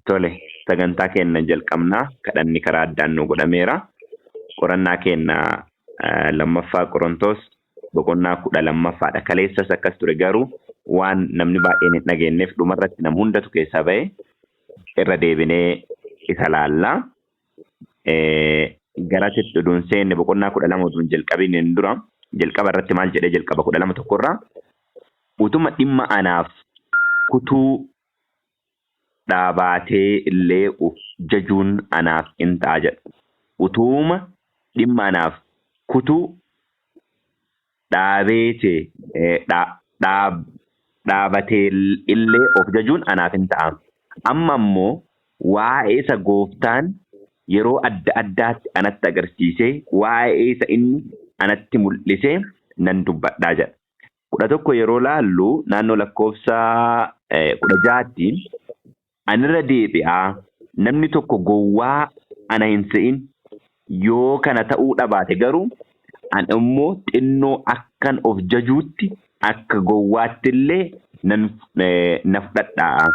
Tole, sagantaa keenya jalqabnaa. Kadhanni karaa addaan nu godhameera. Qorannaa keenya lammaffaa Qorontoos boqonnaa 12ffaadha. Kaleessas akkas ture, garuu waan namni baay'een hin dhageenyeef dhumarratti nama hundatu keessaa ba'e irra deebinee isa laallaa. Garasitti utuu hin seenne, boqonnaa 12 utuu hin jalqabiniin dura, jalqaba irratti maal jedhee jalqaba 12:1rraa? "Utuma dhimma anaaf kutuu dhaabaatee illee uf jajuun anaaf in ta'a" jedha. Utuuma dhimma anaaf kutuu dhaabeete dhaabatee illee of jajuun anaaf hin ta'a. Amma ammoo waa'ee isa gooftaan yeroo adda addaatti anatti agarsiisee, waa'ee isa inni anatti mul'isee nan dubbadhaa jedha. 11 yeroo laallu, naannoo lakkoofsa 16tti, "Anirra deebi'aa, namni tokko gowwaa ana hin se'in. Yoo kana ta'uu dhabaate garuu an immoo xinnoo akkan of jajuutti akka gowwaatti illee nan na fudhadhaa.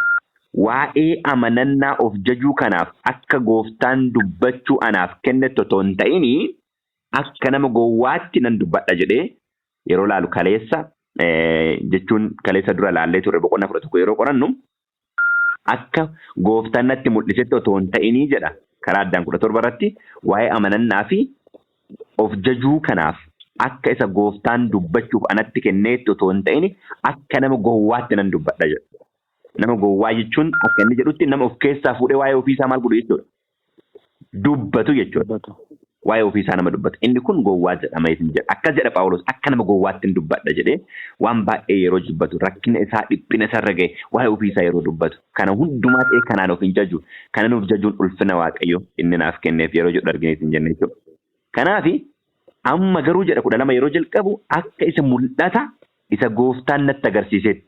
Waa'ee amanannaa of jajuu kanaaf akka gooftaan dubbachuu anaaf kennetti otoo hin ta'inii akka nama gowwaatti nan dubbadha" jedhee yeroo laalu, kaleessa jechuun kaleessa dura laallee turre. Boqonnaa 11 yeroo qorannu, "Akka gooftaan natti mul'isetti otoo hin ta'inii" jedha. Karaa addaan 17 irratti, "Waa'ee amanannaa fi of jajuu kanaaf akka isa gooftaan dubbachuuf anatti kenneetti otoo hin ta'in akka nama gowwaatti nan dubbadha" jedha. Nama gowwaa jechuun akka inni jedhutti nama of keessaa fuudhee waa'ee ofiisaa maal godhu jechuudha? Dubbatu jechuudha. Waa'ee ofiisaa nama dubbatu. Inni kun gowwaa jedhama isin jedha. Akkas jedha Phaawulos, "Akka nama gowwaatti hin dubbadha" jedhee waan baay'ee yeroo dubbatu, rakkina isaa, dhiphina isarra gahe, waa'ee ofiisaa yeroo dubbatu, kana hundumaa ta'e kanaan of hin jaju. Kana nuuf jajuun ulfina Waaqayyo inni naaf kenneef yeroo jedhu argine isin jenne jechuudha. Kanaafi amma garuu jedha, 12 yeroo jalqabu, "Akka isa mul'ata isa gooftaan natti agarsiisetti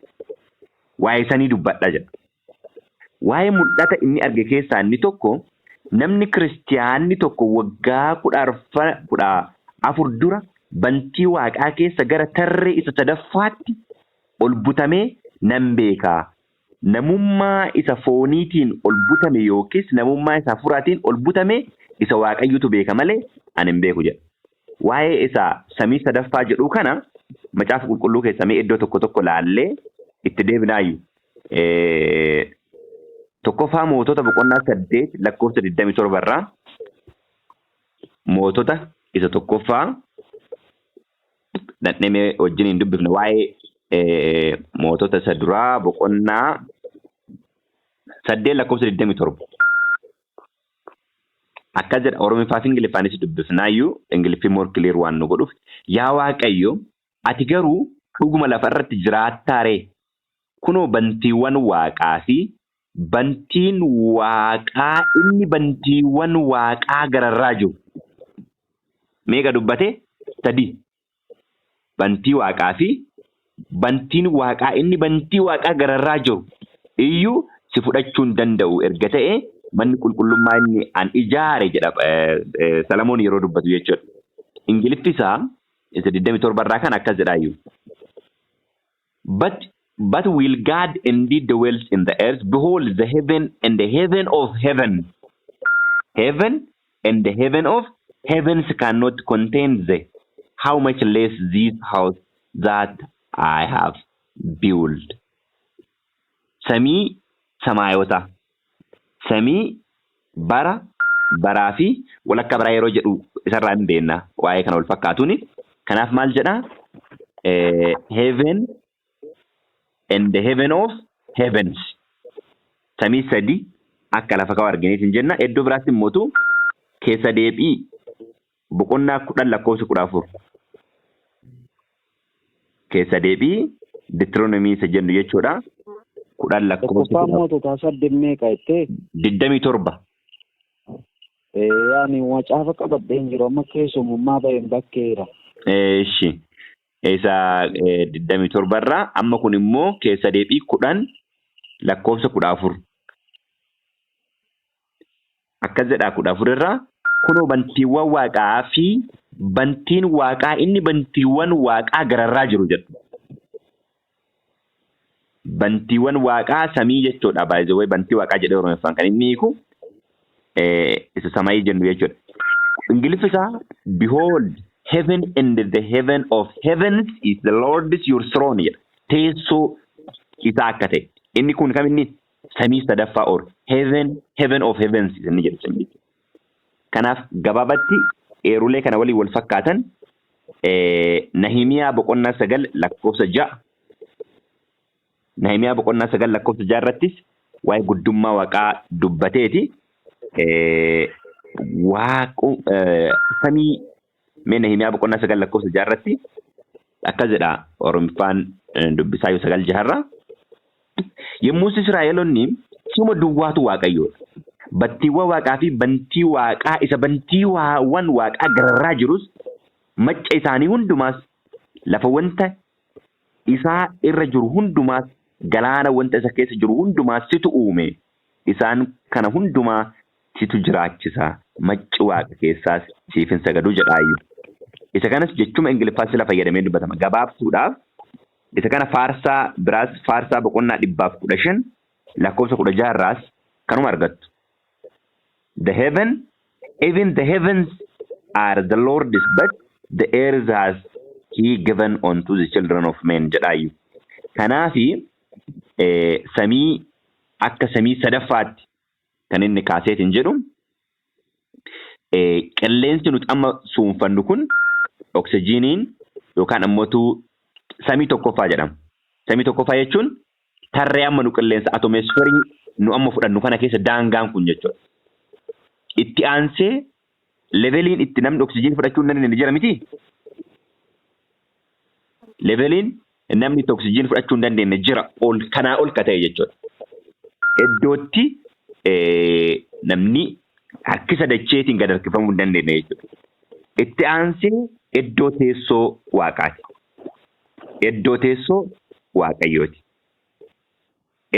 waa'ee sanii dubbadha" jedha. Waa'ee mul'ata inni arge keessaa inni tokko, namni kiristiyaanni tokko waggaa 14 dura bantii waaqaa keessa gara tarree isa sadaffaatti ol butamee nan beekaa. Namummaa isa fooniitiin ol butame yookiis namummaa isa hafuuraatiin ol butame isa Waaqayyotu beeka malee ani hin beeku jedha. Waa'ee isa samii sadaffaa jedhu kana Macaafa Qulqulluu keessaa mee iddoo tokko tokko laallee itti deebinaayyuu. Tokkoffaa Mootota boqonnaa 8 lakkoofsa 27 irraa, Mootota isa tokkoffaa dhaqnee wajjin hin dubbifne. Waa'ee Mootota isa duraa boqonnaa 8 lakkoofsa 27. Akkas jedha, Oromiffaa fi Ingiliffaanis dubbifnaayyuu, Ingiliffi more clear waan nu godhuuf. "Yaa Waaqayyo, ati garuu dhuguma lafa irratti jiraattaa ree? Kunoo, bantiiwwan waaqaa fi bantiin waaqaa inni bantiiwwan waaqaa gararraa jiru." Meeqa dubbate? Sadi. Bantii waaqaa fi bantiin waaqaa inni bantii waaqaa gararraa jiru iyyuu si fudhachuu hin danda'u erga ta'e, manni qulqullummaa inni an ijaare jedha Salamoon yeroo dubbatu jechuudha. Ingiliffi isaa isa 27 irraa kan akkas jedhaayyuu. But will God indeed dwells in the earth? Behold, the heaven and the heaven of heaven, heaven and the heaven of heavens cannot contain thee. How much less this house that I have built?" Samii samaayota. Samii bara baraa fi walakkaa baraa yeroo jedhu isarraa hin beekna waa'ee kana wal fakkaatuuni. Kanaaf maal jedhaa? Heaven and the heaven of heavens. Samii sadi akka lafa kaa'u argineetiin jenna. Iddoo biraatti immoo Keessa Deebii boqonnaa 10 lakkoofsa 14. Keessa Deebii, Deuteronomy isa jennu jechuudha. 10 lakkoofsa Tokkoffaa Moototaa 8 meeqa jettee? 27. Ani macaafa qabadhee hin jiru, amma keessummaa ba'een bakkeera. Eeshi. Isa 27 irraa, amma kun immoo Keessa Deebii 10 lakkoofsa 14. Akkas jedhaa, 14 irraa, "Kunoo, bantiiwwan waaqaa fi bantiin waaqaa inni bantiiwwan waaqaa gararraa jiru" jedha. Bantiiwwan waaqaa samii jechuudha. By the way, bantii waaqaa jedhee Oromoffaan kan inni hiiku isa samayii jennu jechuudha. Ingiliffi isaa "Behold, heaven and the heaven of heavens is the Lord's your throne" jedha. Teessoo isaa akka ta'e. Inni kun kam inni samii sadaffaa or heaven, heaven of heavens inni jedhu sun jechuudha. Kanaaf gabaabatti eerulee kana waliin wal fakkaatan Nahimiyaa boqonnaa 9 lakkoofsa 6, Nahimiyaa boqonnaa 9 lakkoofsa 6 irrattis waa'ee guddummaa waaqaa dubbateeti. Waaqu samii mee Nahimiyaa boqonnaa 9 lakkoofsa 6 irratti akkas jedha, Oromiffaan dubbisaa yoo 9 jaharraa. Yommus Israa'eloonni suma duwwaatu Waaqayyoodha. Bantiiwwan waaqaa fi bantii waaqaa isa bantiiwwan waaqaa gararraa jirus, macca isaanii hundumaas, lafa wanta isaa irra jiru hundumaas, galaana wanta isa keessa jiru hundumaas situ uume. Isaan kana hundumaa situ jiraachisa. Macci waaqa keessaas siif hin sagadu jedhaayyuu. Isa kanas jechuma Ingiliffaa sila fayyadamee dubbatama. Gabaabsuudhaaf isa kana faarsaa biraas, faarsaa boqonnaa 115 lakkoofsa 16 irraas kanuma argattu. "The heaven, even the heavens are the Lord's, but the earth has he given unto the children of men" jedhaayyuu. Kanaafi samii akka samii sadaffaatti kan inni kaaseetiin jedhu, qilleensi nuti amma suunfannu kun oksijiiniin yookaan ammootu samii tokkoffaa jedhama. Samii tokkoffaa jechuun tarree amma nu qilleensa atmosferii nu amma fudhannu kana keessa daangaan kun jechuudha. Itti aansee leveliin itti namni oksijiinii fudhachuu hin dandeenye jira miti? Leveliin namni itti oksijiinii fudhachuu hin dandeenye jira, ol kanaa ol ka ta'e jechuudha. Iddootti namni harkisa dacheetiin gad harkifamuu hin dandeenye jechuudha. Itti aansee iddoo teessoo waaqaati. Iddoo teessoo Waaqayyooti.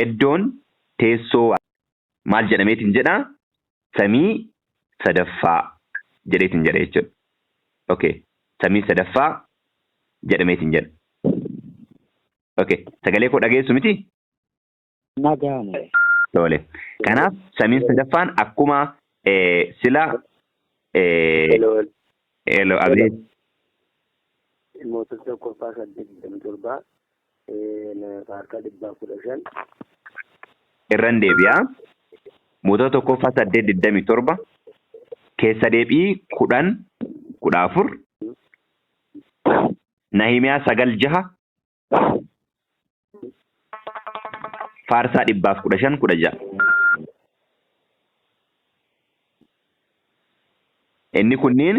Iddoon teessoo maal jedhameetiin jedhaa? Samii sadaffaa jedheetiin jedha jechuudha. Okay. Samii sadaffaa jedhameetiin jedha. Okay. Sagalee koo dhageessu miti? Nagaame. Tole. Kanaaf samiin sadaffaan akkuma sila Hello. Hello, Abeet. Mootota tokkoffaa 8:27, faarsaa 115. Irran deebi'a. Mootota tokkoffaa 8:27, keessa deebii 10:14, Nahimiyaa 9:6, faarsaa 115:16. Inni kunniin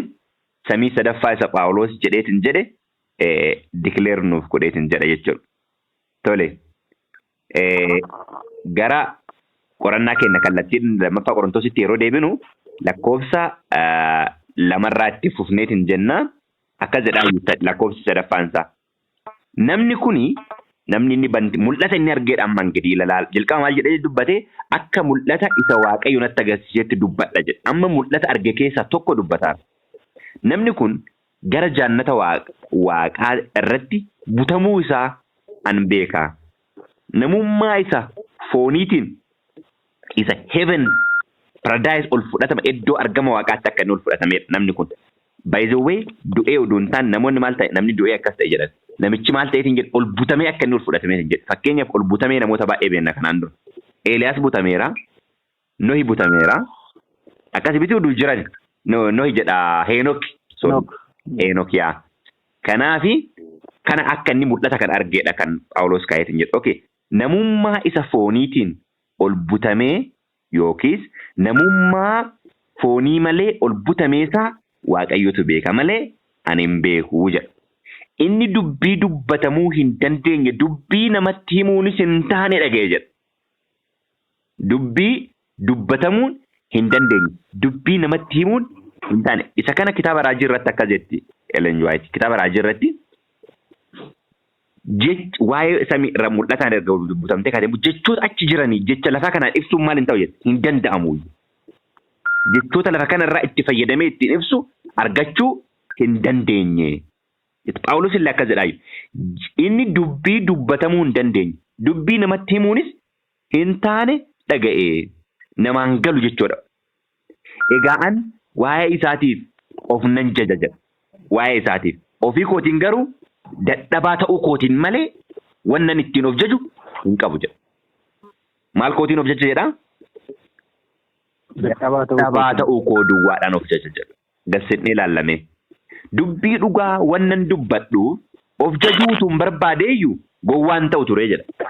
samii sadaffaa isa Phaawulos jedheetiin jedhe declare nuuf godheetiin jedha jechuudha. Tole. Gara qorannaa keenya kallattii lammaffaa Qorontositti yeroo deebinu lakkoofsa lamarraa itti fufneetiin jenna. Akkas jedhaa lakkoofsi sadaffaan isaa. Namni kuni, namni inni banti mul'ata inni argeedha ammaan gadi ilaala. Jalqaba maal jedhee dubbate? Akka mul'ata isa Waaqayyo natti agarsiisetti dubbadha jedhe. Amma mul'ata arge keessaa tokko dubbataaf. Namni kun gara jaannata waaqaa irratti butamuu isaa an beeka. Namummaa isa fooniitiin isa heaven paradise ol fudhatama, iddoo argama waaqaatti akka inni ol fudhatamedha namni kun. By the way, du'ee oduu hin taane, namoonni maal ta'e, namni du'ee akkas ta'e jedhan. Namichi maal ta'eetiin jedhe? Ol butamee akka inni ol fudhatameetiin jedhe. Fakkeenyaaf ol butamee namoota baay'ee beekna kanaan dura. Eeliyaas butameera. Nohi butameera. Akkasi biti oduu jiran. Nohi jedha, Heenok. Sorry. Heenok. Heenok yaa. Kanaafi kana akka inni mul'ata kan argeedha kan Phaawulos kaa'eetiin jedhu. Okay. Namummaa isa fooniitiin ol butamee yookiis namummaa foonii malee ol butameesaa Waaqayyotu beeka malee ani hin beeku jedha. Inni dubbii dubbatamuu hin dandeenye, dubbii namatti himuunis hin taane dhaga'e jedha. Dubbii dubbatamuun hin dandeenye, dubbii namatti himuun hin taane. Isa kana kitaaba raajii irratti akkas jetti Ellen White. Kitaaba raajii irratti waa'ee samii irra mul'ataan erga dubbatamtee kaatee jechoota achi jiranii jecha lafaa kanaan ibsuun maal hin ta'u jetti, hin danda'amu. Jechoota lafa kanarraa itti fayyadamee ittiin ibsu argachuu hin dandeenye. Phaawulos illee akkas jedhaa. Inni dubbii dubbatamuu hin dandeenye. Dubbii namatti himuunis hin taane dhaga'e. Namaan galu jechuudha. Egaa an waa'ee isaatiif of nan jaja jedha. Waa'ee isaatiif. Ofii kootiin garuu dadhabaa ta'uu kootiin malee wannan ittiin of jaju hin qabu jedha. Maal kootiin of jaja jedhaa? Dadhabaa ta'uu Dadhabaa ta'uu koo duwwaadhaan of jaja jedha. Gassinnee ilaallamee. Dubbii dhugaa wannan dubbadhu of jajuutu hin barbaadeeyyu gowwaan ta'u ture jedha.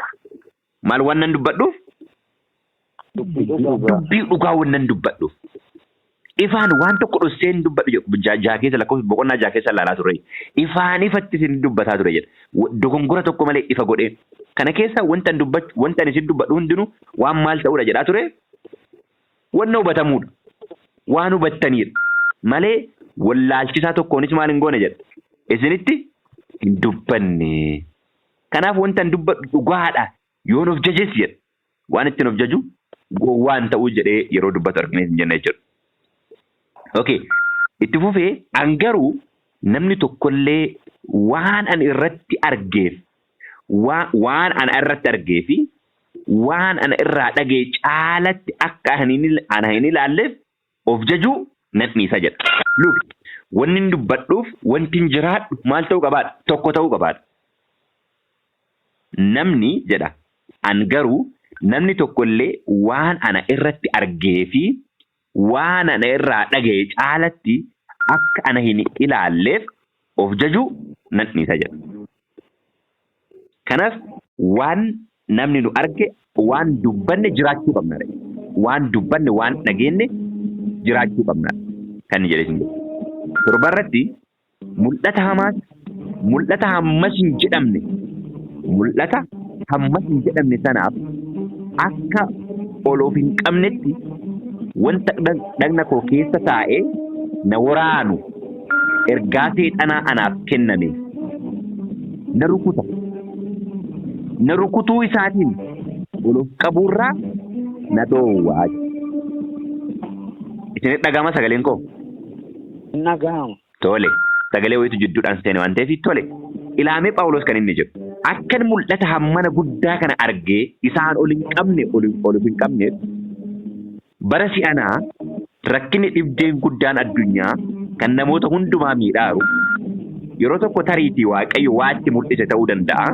Maal wannan dubbadhuuf? Dubbii dhugaa. Dubbii dhugaa wannan dubbadhuuf. Ifaan waan tokko dhossee hin dubbadhu jedhu jaa keessa lakkoofsa boqonnaa jaa keessa ilaalaa turre. Ifaan ifatti isin dubbataa ture jedha. Dogongora tokko malee ifa godhee. Kana keessa wanta ani dubbachuu wanta ani isin dubbadhu hundinuu waan maal ta'uudha jedhaa ture. Wanna hubatamuudha. Waan hubattaniidha. Malee wallaalchisaa tokkoonis maal hin goone jedha. Isinitti hin dubbanne. Kanaaf wanta ani dubbadhu dhugaadha. Yoon of jajes jedha. Waan ittiin of jaju gowwaan ta'uu jedhee yeroo dubbatu argine hin jenne jechuudha. Okay. Itti fufee an garuu namni tokkollee waan an irratti argeef waan ana irratti argee fi waan ana irraa dhagee caalatti akka ana hin ilaalleef of jajuu nan dhiisa jedha. Look, wanni hin dubbadhuuf wanti hin jiraadhu maal ta'uu qabaadha? Tokko ta'uu qabaadha. Namni jedha an garuu namni tokkollee waan ana irratti argee fi waan ana irraa dhaga'e caalatti akka ana hin ilaalleef of jajuu nan dhiisa jedha. Kanaaf waan namni nu arge waan dubbanne jiraachuu qabna. Waan dubbanne waan dhageenye jiraachuu qabna. Kan jedhe isin jedhu. Torba irratti mul'ata hamaas mul'ata hammas hin jedhamne mul'ata hammas hin jedhamne sanaaf akka ol of hin qabnetti wanta dhagna koo keessa taa'ee na waraanu ergaa seexanaa anaaf kenname na rukuta. Na rukutuu isaatiin ol of qabuurraa na dhoowwaa. Isinitti dhaga'ama sagaleen koo? Dhaga'ama. Tole. Sagalee wayitu jidduudhaan seene waan ta'eef tole. Ilaamee Phaawulos kan inni jedhu. Akkan mul'ata hammana guddaa kana argee isaan ol hin qabne ol of hin qabneef bara si'anaa rakkinni dhibdeen guddaan addunyaa kan namoota hundumaa miidhaaru yeroo tokko tariitii Waaqayyo waa itti mul'ise ta'uu danda'a.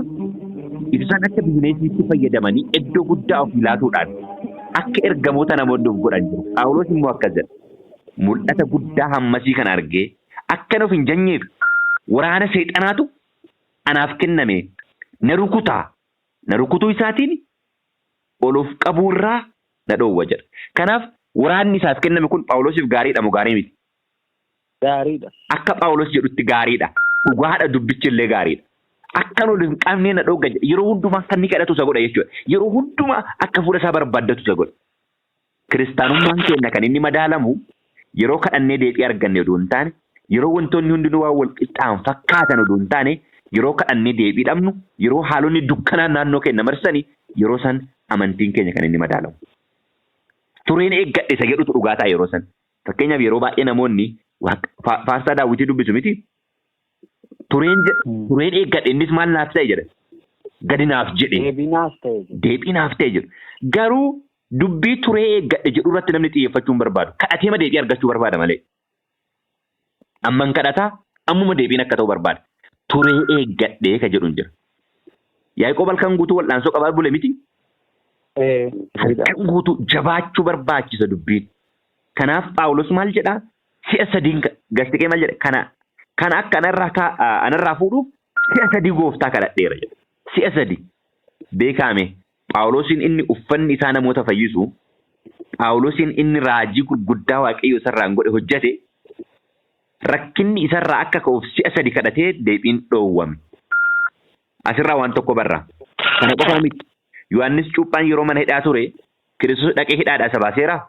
Isaan akka biizinesiitti fayyadamanii iddoo guddaa of laatuudhaan akka ergamoota namoonni of godhan jiru. Phaawulos immoo akkas jedha. Mul'ata guddaa hammasii kana argee akkan of hin janyeef waraana seexanaatu anaaf kenname na rukutaa. Na rukutuu isaatiin ol of qabuurraa na dhoowwa jedha. Kanaaf waraanni isaaf kenname kun Phaawulosiif gaariidha moo gaarii miti? Gaariidha. Akka Phaawulos jedhutti gaariidha. Dhugaadha dubbichi illee gaariidha. Akkan ol hin qabne na dhoogga jedha. Yeroo hundumaa kan inni kadhatu isa godha jechuudha. Yeroo hundumaa akka fuula isaa barbaaddatu isa godha. Kiristaanummaan keenya kan inni madaalamu yeroo kadhannee deebii arganne odoo hin taane, yeroo wantoonni hundinuu waan wal qixxaan fakkaatan odoo hin taane, yeroo kadhannee deebii dhabnu, yeroo haalonni dukkanaan naannoo keenya marsani, yeroo san amantiin keenya kan inni madaalamu. Tureen eeggadhe isa jedhutu dhugaa ta'a yeroo san. Fakkeenyaaf yeroo baay'ee namoonni faarsaa daawwitii dubbisu miti. Tureen eeggadhe innis maal naaf ta'e jedha. Gadi naaf jedhe. Deebii naaf ta'e jedha. Deebii naaf ta'e jedhu. Garuu dubbii turee eeggadhe jedhu irratti namni xiyyeeffachuu hin barbaadu. Kadhateema deebii argachuu barbaada malee. Amman kadhataa ammuma deebiin akka ta'u barbaada. Turee eeggadhee ka jedhu hin jira. Yaaqoob halkan guutuu wal'aansoo qabaa bule miti. Halkan guutuu jabaachuu barbaachisa dubbiin. Kanaaf Phaawulos maal jedhaa? Si'a sadiin gastiqee maal jedha? Kana akka anarraa fuudhuuf si'a sadii gooftaa kadhadheera jedha. Si'a sadii. Beekame Phaawulosiin inni uffanni isaa namoota fayyisu, Phaawulosiin inni raajii gurguddaa Waaqayyo isarraan godhe hojjete, rakkinni isarraa akka ka'uuf si'a sadii kadhatee deebiin dhoowwame. Asirraa waan tokko barra. Kana qofa miti. Yohaannis cuuphaan yeroo mana hidhaa ture, Kiristoos dhaqee hidhaadhaa isa baaseeraa?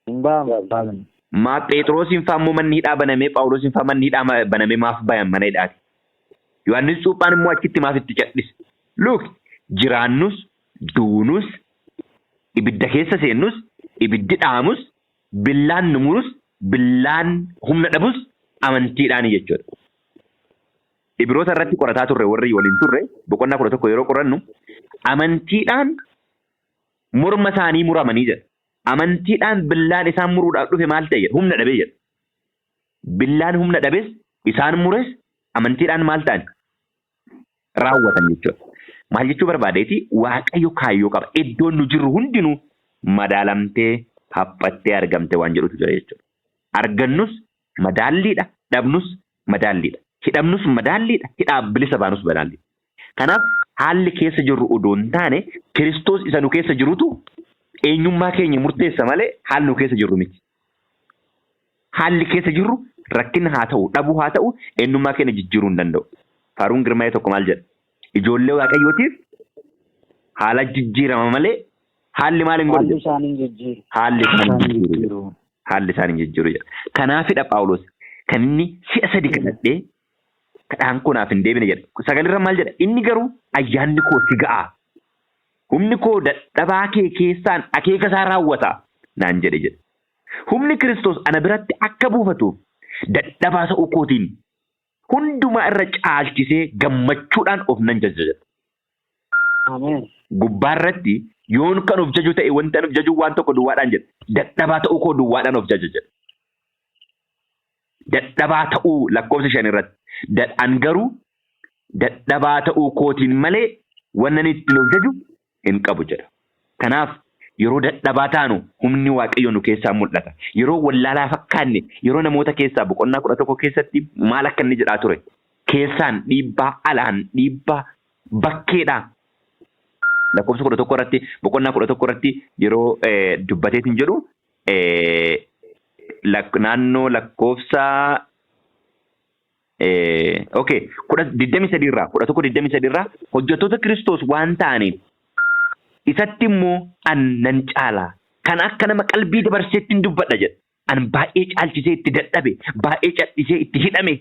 Hin baafne. Maa Phexrosiin fa'aa immoo manni hidhaa banamee, Phaawulosiin fa'aa manni hidhaa banamee maaf bayan mana hidhaati? Yohaannis cuuphaan immoo achitti maaf itti cadhise? Look, jiraannus, duunus, ibidda keessa seennus, ibiddi dhaamus, billaan nu murus, billaan humna dhabus amantiidhaan jechuudha. Ibroota irratti qorataa turre warri waliin turre boqonnaa 11 yeroo qorannu amantiidhaan morma isaanii muramanii jedha. Amantiidhaan billaan isaan muruudhaaf dhufe maal ta'e jedha? Humna dhabee jedha. Billaan humna dhabes isaan mures amantiidhaan maal ta'an? Raawwatan jechuudha. Maal jechuu barbaadeeti? Waaqayyo kaayyoo qaba. Iddoon nu jirru hundinuu madaalamtee haphattee argamte waan jedhutu jira jechuudha. Argannus madaalliidha, dhabnus madaalliidha. Hidhamnus madaalliidha, hidhaa bilisa baanus madaalliidha. Kanaaf haalli keessa jirru odoo hin taane Kiristoos isa nu keessa jirutu eenyummaa keenya murteessa malee haalli nu keessa jirru miti. Haalli keessa jirru rakkina haa ta'u, dhabuu haa ta'u, eenyummaa keenya jijjiiruu hin danda'u. Faaruun Girmaa'ee tokko maal jedha? Ijoollee Waaqayyootiif haala jijjiirama malee haalli maal hin godhu Haalli jedha? isaan hin jijjiiru. Haalli isaan hin Isaan hin jijjiiru jedha. jijjiiru. Haalli isaan hin jijjiiru jedha. Kanaafidha Phaawulos kan inni si'a sadi kadhadhee kadhaan koo naaf hin deebine jedha. Sagalirra maal jedha? Inni garuu ayyaanni koo si ga'a. Humni koo dadhabaa kee keessaan akeeka isaa raawwata naan jedhe jedha. Humni Kiristoos ana biratti akka buufatuuf dadhabaa ta'uu kootiin hundumaa irra caalchisee gammachuudhaan of nan jaja jedha. Ameen. Gubbaa irratti yoon kan of jaju ta'e wanti an of jaju waan tokko duwwaadhaan jedha. Dadhabaa ta'uu koo duwwaadhaan of jaja jedha. Dadhabaa ta'uu lakkoofsa 5 irratti. An garuu dadhabaa ta'uu kootiin malee wannan ittiin of jaju hin qabu jedha. Kanaaf yeroo dadhabaa taanu humni Waaqayyoo nu keessaa mul'ata. Yeroo wallaalaa fakkaanne, yeroo namoota keessaa boqonnaa 11 keessatti maal akka inni jedhaa ture? Keessaan dhiibbaa, alaan dhiibbaa, bakkeedhaa. Lakkoofsa 11 irratti, boqonnaa 11 irratti yeroo dubbateetiin jedhu naannoo lakkoofsa okay, 23 irraa, 11 23 irraa hojjettoota Kiristoos waan ta'aniif isatti immoo an nan caala. Kan akka nama qalbii dabarseetti hin dubbadha jedha. An baay'ee caalchisee itti dadhabe, baay'ee callisee itti hidhame,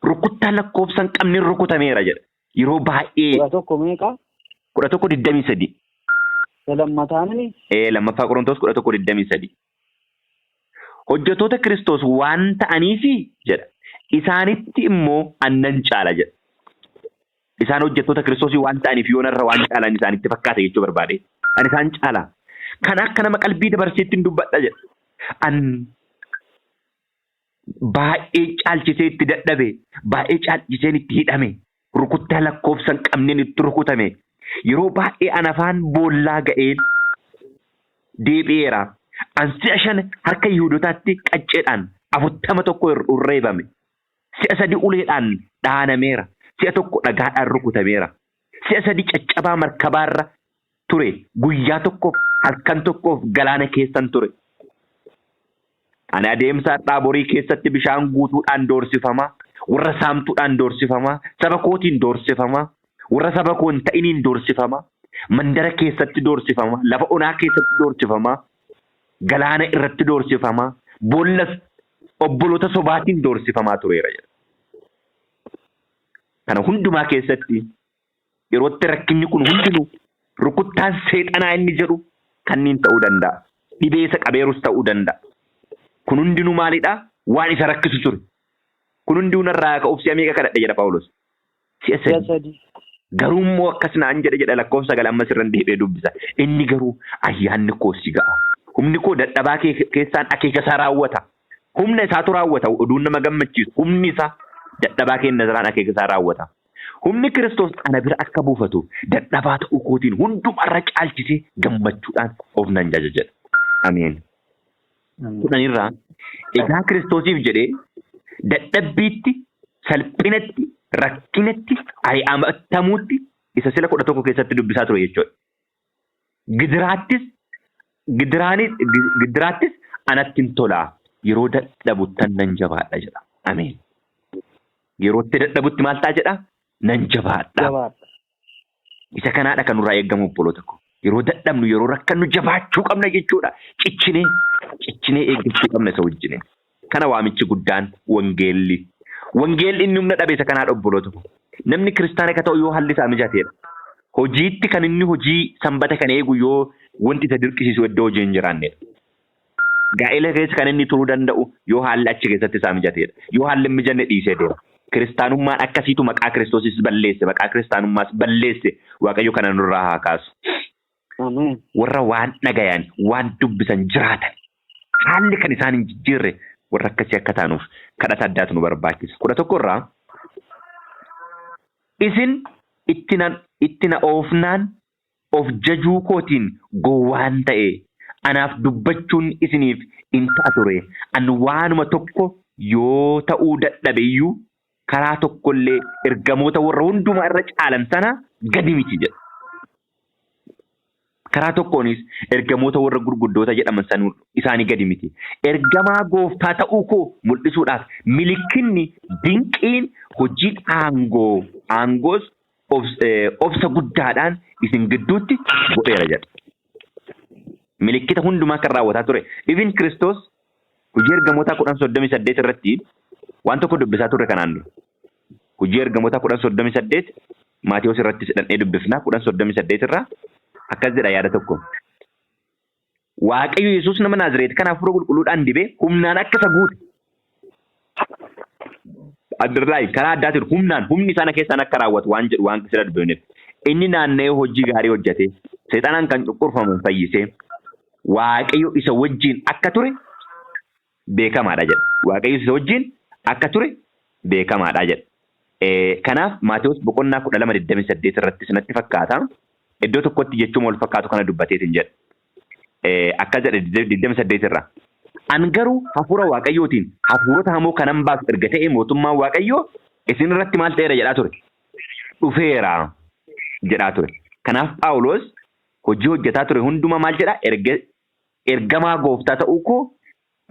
rukuttaa lakkoofsa hin qabne rukutameera jedha. Yeroo baay'ee. 11 meeqa? 11 23. Lammataani? Lammaffaa Qorontos 11 23. Hojjettoota Kiristoos waan ta'aniifi jedha. Isaanitti immoo an nan caala jedha. Isaan hojjettoota Kiristoosii waan ta'aniif yoonarra waan caalan isaanitti fakkaata jechuu barbaade. An isaan caala. Kan akka nama qalbii dabarseetti hin dubbadha jedha. An baay'ee caalchisee itti dadhabe, baay'ee caalchiseen itti hidhame, rukuttaa lakkoofsa hin qabneen itti rukutame. Yeroo baay'ee an afaan boollaa ga'een deebi'eera. An si'a 5 harka Yihuudotaatti qacceedhaan 41 reebame. Si'a 3 uleedhaan dhaanameera. Si'a 1 dhagaadhaan rukutameera. Si'a 3 caccabaa markabaarra ture. Guyyaa tokkoof halkan tokkoof galaana keessan ture. Ani adeemsa har'aa borii keessatti bishaan guutuudhaan doorsifamaa, warra saamtuudhaan doorsifamaa, saba kootiin doorsifamaa, warra saba koo hin ta'iniin doorsifamaa, mandara keessatti doorsifamaa, lafa onaa keessatti doorsifamaa, galaana irratti doorsifamaa, boolla obboloota sobaatiin doorsifamaa tureera jedha. Kana hundumaa keessatti yerootti rakkinni kun hundinuu rukuttaan seexanaa inni jedhu kanniin ta'uu danda'a. Dhibee isa qabeerus ta'uu danda'a. Kun hundinuu maalidha? Waan isa rakkisu ture. Kun hundinuu narraa ka'uuf si'a meeqa kadhadhe jedha Phaawulos? Si'a Si'a 3. 3. Garuu immoo akkas naan jedhe jedha lakkoofsa 9 ammas irra deebi'ee dubbisa. Inni garuu ayyaanni koo si ga'a. Humni koo dadhabaa keessaan akeeka isaa raawwata. Humna isaatu raawwata. Oduun nama gammachiisu. Humni isaa dadhabaa keenya irraan akeeka isaa raawwata. Humni Kiristoos ana bira akka buufatuuf dadhabaa ta'uu kootiin hundumarra caalchisee gammachuudhaan of nan jaja jedha. Ameen. 10 irraa egaa Kiristoosiif jedhee dadhabbiitti, salphinatti, rakkinatti, ari'atamuutti isa sila 11 keessatti dubbisaa ture jechuudha. Gidiraattis gidiraattis anatti hin tolaa yeroo dadhabuttan nan jabaadha jedha. Ameen. Yeroo itti dadhabutti maal ta'a jedha? Nan jabaadha. Jabaadha. Isa kanaadha kan nurraa eegamu obboloota koo. Yeroo dadhabnu yeroo rakkannu jabaachuu qabna jechuudha. Cichinee cichinee eeggachuu qabna isa wajjiniin. Kana waamichi guddaan wangeelli. Wangeelli inni humna dhabe isa kanaadha obboloota koo. Namni kiristaana akka ta'u yoo haalli isaa mijateedha. Hojiitti kan inni hojii sanbata kan eegu yoo wanti isa dirqisiisu iddoo hojii hin jiraannedha. Gaa'ela keessa kan inni turuu danda'u yoo haalli achi keessatti isaa mijateedha. Yoo haalli hin mijanne dhiisee deema. Kiristaanummaan akkasiitu maqaa Kiristoosis balleesse, maqaa kiristaanummaas balleesse. Waaqayyo kana nurraa haa kaasu. Ameen. Warra waan dhagayan, waan dubbisan jiraatan, haalli kan isaan hin jijjiirre warra akkasii akka taanuuf kadhata addaatu nu barbaachisa. 11 irraa isin itti na oofnaan of jajuu kootiin gowwaan ta'e anaaf dubbachuun isiniif in ta'a ture. An waanuma tokko yoo ta'uu dadhabe iyyuu karaa tokkollee ergamoota warra hundumaa irra caalan sana gadi miti jedha. Karaa tokkoonis ergamoota warra gurguddoota jedhaman sanuu isaanii gadi miti. Ergamaa gooftaa ta'uu koo mul'isuudhaaf milikinni dinqiin hojiin aangoo aangoos obsa guddaadhaan isin gidduutti godheera jedha. Milikkita hundumaa kan raawwataa ture. Even Kiristoos hojii ergamoota 10:38 irratti waan tokko dubbisaa turre kanaan dura. Hojii ergamoota 10:38 Maatiyoos irratti dhaqnee dubbifna 10:38 irraa akkas jedha yaada tokko. Waaqayyo Yesuus nama Naazreet kana hafuura qulqulluudhaan dibee humnaan akka isa guute. Underline karaa addaatiin humnaan humni isaan keessaan akka raawwatu waan jedhu waan sira dubbifneef. Inni naanna'ee hojii gaarii hojjete seexanaan kan cunqurfamu fayyisee Waaqayyo isa wajjin akka ture beekamaadha jedha. Waaqayyo isa wajjin akka ture beekamaadha jedha. Kanaaf Maatiyoos boqonnaa 12:28 irratti sinatti fakkaata. Iddoo tokkotti jechuun wal fakkaatu kana dubbateetiin jedha. Akkas jedha 28 irraa. An garuu hafuura Waaqayyootiin hafuurota hamoo kanan baasu erga ta'e mootummaan Waaqayyoo isin irratti maal ta'eera jedhaa ture. Dhufeera jedhaa ture. Kanaaf Phaawulos hojii hojjetaa ture hundumaa maal jedhaa ergamaa gooftaa ta'uu koo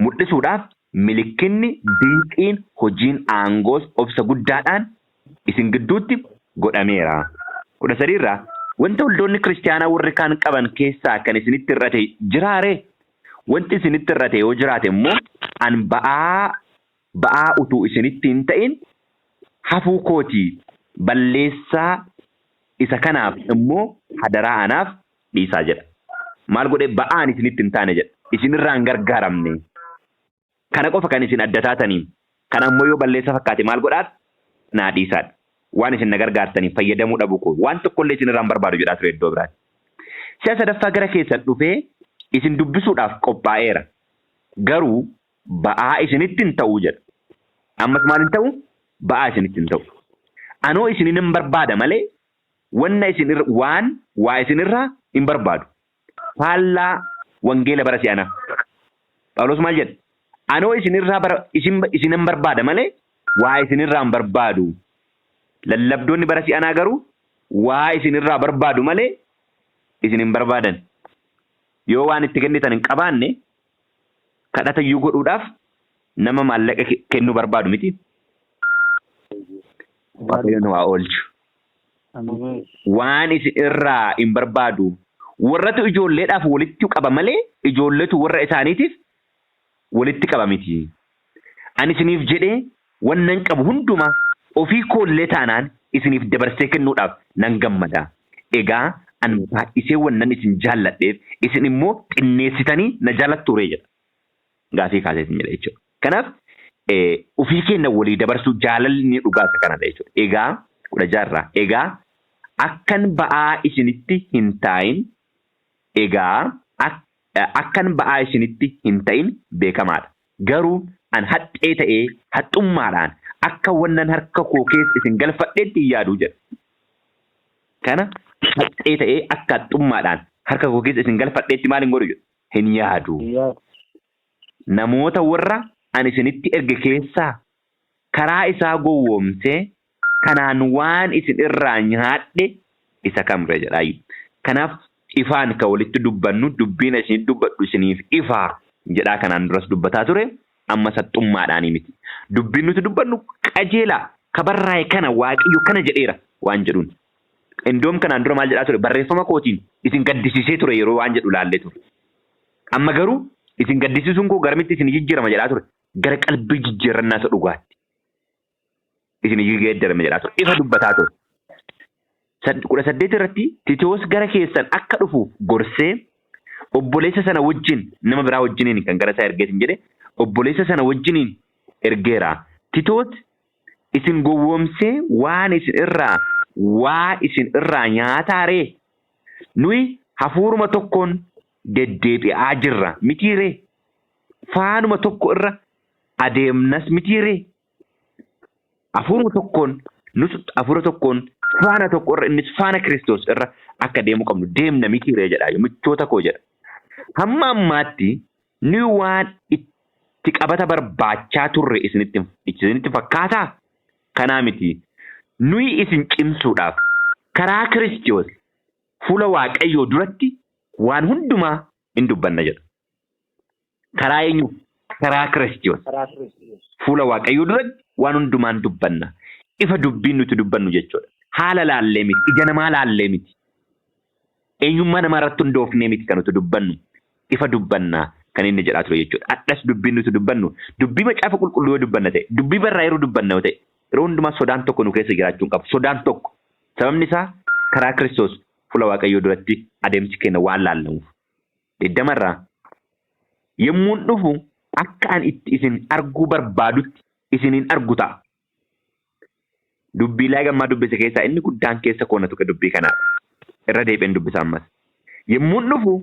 mul'isuudhaaf milikkinni dinqiin hojiin aangoos obsa guddaadhaan isin gidduutti godhameera. 13 irraa wanta waldoonni kiristaanaa warri kaan qaban keessaa kan isinitti hir'ate jiraaree? Wanti isinitti hir'ate yoo jiraate immoo an ba'aa utuu isinitti hin ta'in hafuu kootii balleessaa isa kanaaf immoo hadaraa anaaf dhiisaa jedha. Maal godhee ba'aan isinitti hin taane jedha. Isinirraa hin gargaaramne. Kana qofa kan isin adda taataniin. Kana ammoo yoo balleessa fakkaate maal godhaat? Naa dhiisaadha. Waan isin na gargaartaniif fayyadamuu dhabuu koo waan tokkollee isinirraa hin barbaadu jedhaa ture iddoo biraatti. Si'a sadaffaa gara keessan dhufee isin dubbisuudhaaf qophaa'eera. Garuu ba'aa isinitti hin ta'u jedha. Ammas maal hin ta'u? Ba'aa isinitti hin ta'u. Anoo isinin hin barbaada malee wanna isin irra waan waa isinirraa hin barbaadu. Faallaa wangeela bara si'anaa. Phaawulos maal jedha? Anoo isinirraa bara isin isinan barbaada malee waa isinirraa hin barbaadu. Lallabdoonni bara si'anaa garuu waa isinirraa barbaadu malee isin hin barbaadan. Yoo waan itti kennitan hin qabaanne kadhata iyyuu godhuudhaaf nama maallaqa kennuu barbaadu miti. Waaqayyo nu haa oolchu. Ameen. Waan isin irraa hin barbaadu. Warratu ijoolleedhaaf walitti qaba malee ijoolletu warra isaaniitiif walitti qaba miti. Ani isiniif jedhee wannan qabu hundumaa ofii koollee taanaan isiniif dabarsee kennuudhaaf nan gammada. Egaa an baay'isee wannan isin jaalladheef isin immoo xinneessitanii na jaalattu ree jedha. Gaafii kaasee isin jedha jechuudha. Kanaaf ofii keenya walii dabarsuu jaalalli dhugaa isa kanadha jechuudha. Egaa 16 egaa akkan ba'aa isinitti hin taa'in egaa akkan ba'aa isinitti hin ta'in beekamaadha. Garuu an haxxee ta'ee haxxummaadhaan akka wannan harka koo keessa isin galfadheetti hin yaadu jedha. Kana haxxee ta'ee akka haxxummaadhaan harka koo keessa isin galfadheetti maal hin godhu jedha? Hin yaadu. Namoota warra ani isinitti erge keessaa karaa isaa gowwoomsee kanaan waan isin irraa nyaadhe isa kamre jedhaayu. Kanaaf ifaan kan walitti dubbannu dubbiin isin dubbadhu isiniif ifaa jedhaa kanaan duras dubbataa ture amma haxxummaadhaanii miti. Dubbiin nuti dubbannu qajeelaa kabarraa'e kana Waaqayyo kana jedheera waan jedhuun. Indoom kanaan dura maal jedhaa ture barreeffama kootiin isin gaddisiisee ture yeroo waan jedhu laallee ture. Amma garuu isin gaddisiisuun koo garamitti isin jijjiirama jedhaa ture. Gara qalbii jijjiirrannaa isa dhugaatti. Isin geeddarame jedhaa ture. Ifa dubbataa ture. 18 irratti Titoos gara keessan akka dhufuuf gorsee obboleessa sana wajjin nama biraa wajjiniin kan gara isaa ergeetiin jedhe obboleessa sana wajjiniin ergeera. Titoos Isin gowwoomsee waan isin irraa waa isin irraa nyaataa ree? Nuyi hafuuruma tokkoon deddeebi'aa jirra mitii ree? Faanuma tokko irra adeemnas mitii ree? Hafuuruma tokkoon nus hafuura tokkoon faana tokko irra innis faana Kiristoos irra akka deemuu qabnu deemna mitii ree jedha michoota koo jedha. Hamma ammaatti nuyi waan itti qabata barbaachaa turre isinitti fakkaataa? Kanaa miti. Nuyi isin cimsuudhaaf karaa Kiristoos fuula Waaqayyoo duratti waan hundumaa in dubbanna jedha. Karaa eenyu? Karaa Kiristoos. Karaa Kiristoos. Fuula Waaqayyoo duratti waan hundumaan dubbanna. Ifa dubbiin nuti dubbannu jechuudha. Haala laallee miti, ija namaa laallee miti. Eenyummaa namaa irratti hundoofnee miti kan nuti dubbannu. Ifa dubbannaa kan inni jedhaa ture jechuudha. Hadhas dubbiin nuti dubbannu dubbii macaafa qulqulluu yoo dubbanna ta'e, dubbii barraa yeroo dubbanna yoo ta'e, yeroo hundumaa sodaan tokko nu keessa jiraachuu hin qabu. Sodaan tokko. Sababni isaa karaa Kiristoos fuula Waaqayyoo duratti adeemsi keenya waan laallamuuf. 20rraa yommuun dhufu akka ani itti isin arguu barbaadutti isin hin argu ta'a. Dubbiilee gammaa dubbise keessaa inni guddaan keessa koo na tuqe dubbii kanaadha. Irra deebi'een dubbisa ammas. Yommuun dhufu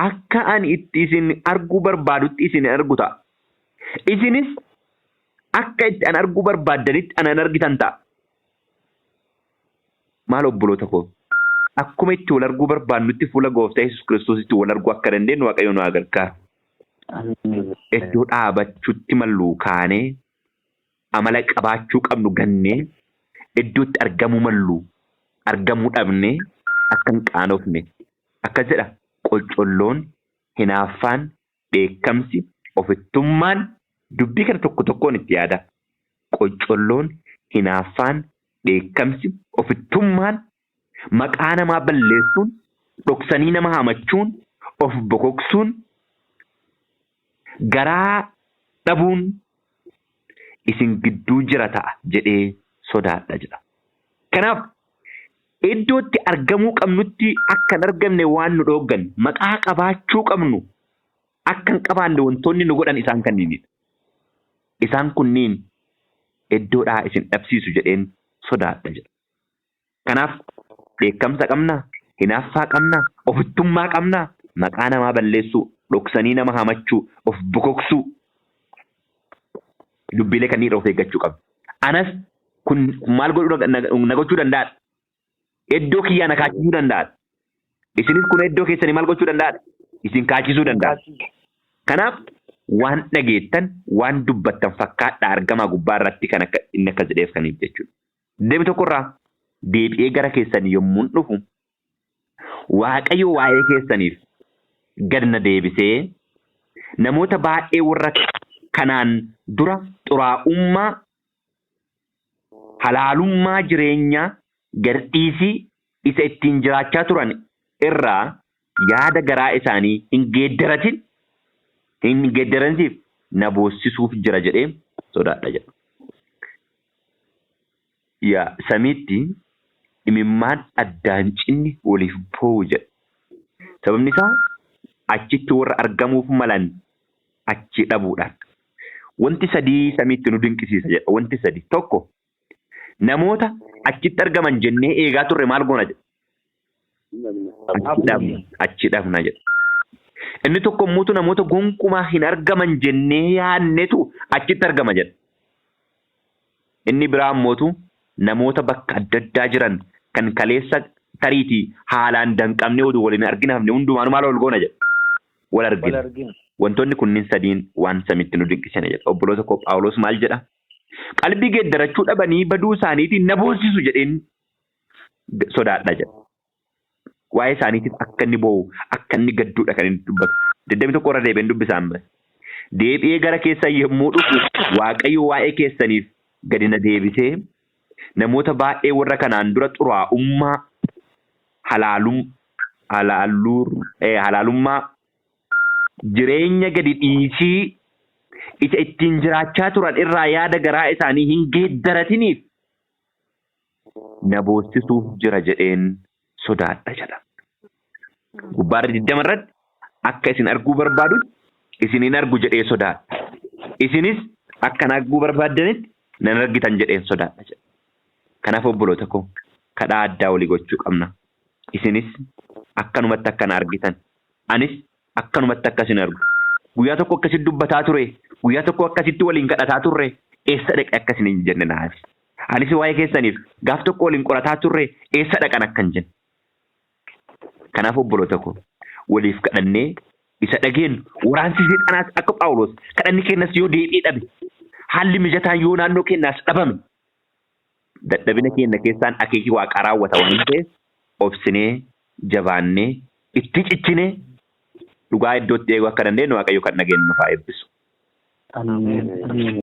akka ani itti isin arguu barbaadutti isin hin argu ta'a. Isinis akka itti an arguu barbaaddanitti ana hin argitan ta'a. Maal obboloota koo akkuma itti wal arguu barbaannutti fuula gooftaa Yesuus Kiristoositti wal arguu akka dandeenyu Waaqayyo nu haa gargaaru. Ameen. Iddoo dhaabachuutti mallu kaanee amala qabaachuu qabnu gannee iddootti argamuu mallu argamuu dhabnee akka hin qaanofne akkas jedha qoccolloon hinaaffaan dheekkamsi ofittummaan dubbii kana tokko tokkoon itti yaada. Qoccolloon hinaaffaan dheekkamsi ofittummaan maqaa namaa balleessuun dhoksanii nama hamachuun of bokoksuun garaa dhabuun isin gidduu jira ta'a jedhee sodaadha jedha. Kanaaf iddootti argamuu qabnutti akka hin argamne waan nu dhooggan maqaa qabaachuu qabnu akka hin qabaanne wantoonni nu godhan isaan kanniinidha. Isaan kunniin iddoodhaa isin dhabsiisu jedheen sodaadha jedha. Kanaaf dheekkamsa qabnaa, hinaaffaa qabnaa, ofittummaa qabnaa, maqaa namaa balleessuu, dhoksanii nama hamachuu, of bokoksuu dubbiilee kanneen irra of eeggachuu qabna. Anas kun maal godhuu na gochuu danda'aadha? Iddoo kiyyaa na kaachisuu danda'aadha. Isinis kun iddoo keessanii maal gochuu danda'aadha? Isin kaachisuu danda'a. Kanaaf waan dhageettan waan dubbattan fakkaadhaa argamaa gubbaa irratti kan akka inni akkas jedheef kaniif jechuudha. Deebi tokkorraa deebi'ee gara keessan yommuun dhufu Waaqayyo waa'ee keessaniif gad na deebisee namoota baay'ee warra kanaan dura xuraa'ummaa halaalummaa jireenyaa gad dhiisii isa ittiin jiraachaa turan irraa yaada garaa isaanii hin geeddaratin hin geeddaransiif na boossisuuf jira jedhee sodaadha jedha. Yaa samiitti imimmaan addaan cinni waliif boo'u jedha. Sababni isaa achitti warra argamuuf malan achi dhabuudhaan. Wanti sadii samiitti nu dinqisiisa jedha. Wanti sadi tokko namoota achitti argaman jennee eegaa turre maal goona jedha. Achi dhabna, achi dhabna jedha. Inni tokko immoo namoota gonkumaa hin argaman jennee yaadnetu achitti argama jedha. Inni biraa immootu namoota bakka adda addaa jiran kan kaleessa tariitii haalaan danqamnee oduu waliin argina hafne hundumaanuu maal wal goona jedha. Wal Wal argina. argina. Wantoonni kunniin sadiin waan samitti nu dinqisana jedha. Obboloota koo Phaawulos maal jedha? Qalbii geeddarachuu dhabanii baduu isaaniitiin na boonsisu jedheen sodaadha jedha. Waa'ee isaaniitiif akka inni boo'u, akka inni gadduudha kan inni dubbatu. 21 irra deebi'een dubbisa ammas. Deebi'ee gara keessan yommuu dhufu Waaqayyo waa'ee keessaniif gadi na deebisee namoota baay'ee warra kanaan dura xuraa'ummaa halaalum, halaalur, halaalummaa jireenya gadi dhiisii isa ittiin jiraachaa turan irraa yaada garaa isaanii hin geeddaratiniif na boossisuuf jira jedheen sodaadha jedha. Gubbaarra 20 irratti akka isin arguu barbaadutti isin hin argu jedhee sodaadha. Isinis akka na arguu barbaaddanitti Nan argitan jedheen sodaadha jedha. Kanaaf obboloota koo kadhaa addaa walii gochuu qabna. Isinis akkanumatti akkana argitan. Anis akkanumatti akkasin argu. Guyyaa tokko akkasitti dubbataa ture. Guyyaa tokko akkasitti waliin kadhataa turre. Eessa dhaqe akkasin hin jenne naaf. Anis waa'ee keessaniif gaaf tokko waliin qorataa turre eessa dhaqan akka hin jenne. Kanaaf obboloota koo waliif kadhannee isa dhageenyu waraansi seexanaas akka Phaawulos kadhanni keenyas yoo deebi'ee dhabe haalli mijataan yoo naannoo keenyaas dhabame dadhabina keenya keessaan akeekii waaqaa raawwata waan ta'eef obsinee jabaannee itti ciccinee dhugaa iddootti eeguu akka dandeenyu Waaqayyo kan dhageenyu nuuf haa eebbisu. Ameen. Ameen.